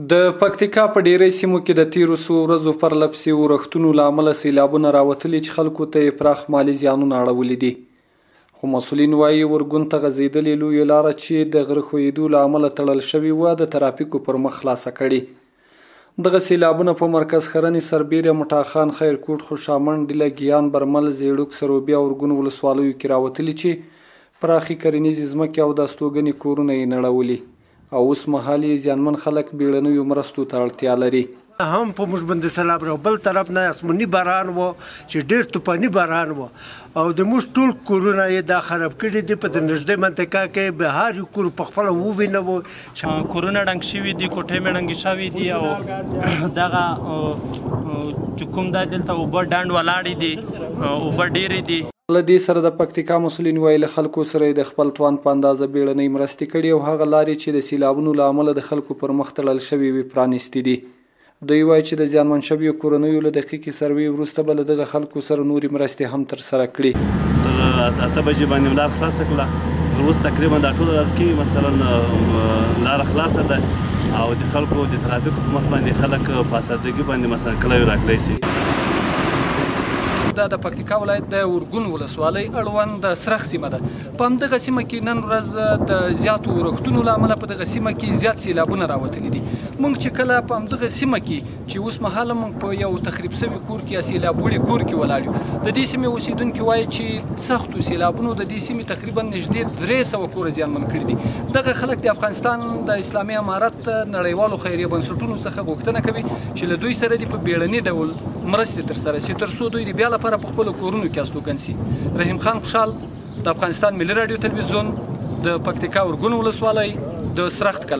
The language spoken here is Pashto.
د پکتیکا په ډیری سیمو کې د تیرو څو ورځو پرلپسې اورښتونو له امله سیلابونه راوتلي چې خلکو ته یې پراخ مالي زیانونه اړولي دي. خو مسؤلین وايي، ارګون ته غځېدلې لویه لاره چې د غره ښویېدو له امله تړل شوې وه، د ترافیکو پر مخ خلاصه کړې. دغه سیلابونه په مرکز ښرنې سربېره مټاخان، خیرکوټ، خوشامنډ، ډیله ګیان، برمل، زیړوک، سروبي او ارګون ولسوالیو کې راوتلي چې پراخې کرنیزې ځمکې او د استوګنې کورونه یې نړولي او اوس مهال یې زیانمن خلک بیړنیو مرستو ته اړتیا لري. هم په موږ باندې سیلاب راو، بل طرف نه آسماني باران و چې ډېر توپاني باران و او د موږ ټول کورونه یې دا خراب کړي دي. په د نږدې منطقه کې به هر یو کور په خپله ووینو. کورونه ړنګ شوي دي، کوټې مې ړنګې شوې دي او دغه چې کوم دی دلته اوبه ډنډ ولاړې دي، اوبه ډېرې دي. له دې سره د پکتیکا مسؤلین وايي، له خلکو سره یې د خپل توان په اندازه بیړنۍ مرستې کړي او هغه لارې چې د سیلابونو له امله د خلکو پر مخ تړل شوې وې پرانیستې دي. دوی وايي چې د زیانمن شویو کورنیو له دقیقې سروې وروسته به له دغه خلکو سره نورې مرستې هم ترسره کړي. تر 8 بجې باندې لار خلاصه کړه، تر اوس تقریبا دا ټوله ورځ کې مثلا لاره خلاصه ده او د خلکو د ترافیکو په مخ باندې خلک په اسادګي باندې مثلا کلی راکړی شي. دا د پکتیکا ولایت د ارګون ولسوالۍ اړوند د سرخ سیمه ده. په همدغه سیمه کې نن ورځ د زیاتو اورښتونو له امله په دغه سیمه کې زیات سیلابونه راوتلي دي. موږ چې کله په همدغه سیمه کې چې اوس مهال موږ په یو تخریب شوي کور کې یا سیلاب وړي کور کې ولاړ یو، د دې سیمې اوسېدونکي وایي چې سختو سیلابونو د دې سیمې تقریبا نږدې 300 کوره زیانمن کړي دي. دغه خلک د افغانستان د اسلامي امارت نړیوالو خیریه بنسټونو څخه غوښتنه کوي چې له دوی سره دې په بیړني ډول مرستې ترسره شي تر څو دوی د بیا لپاره په خپلو کورونو کې استوګن شي. رحیم خان خوشحال، د افغانستان ملي راډیو تلویزیون، د پکتیکا ارګون ولسوالۍ، د سرخت کلا.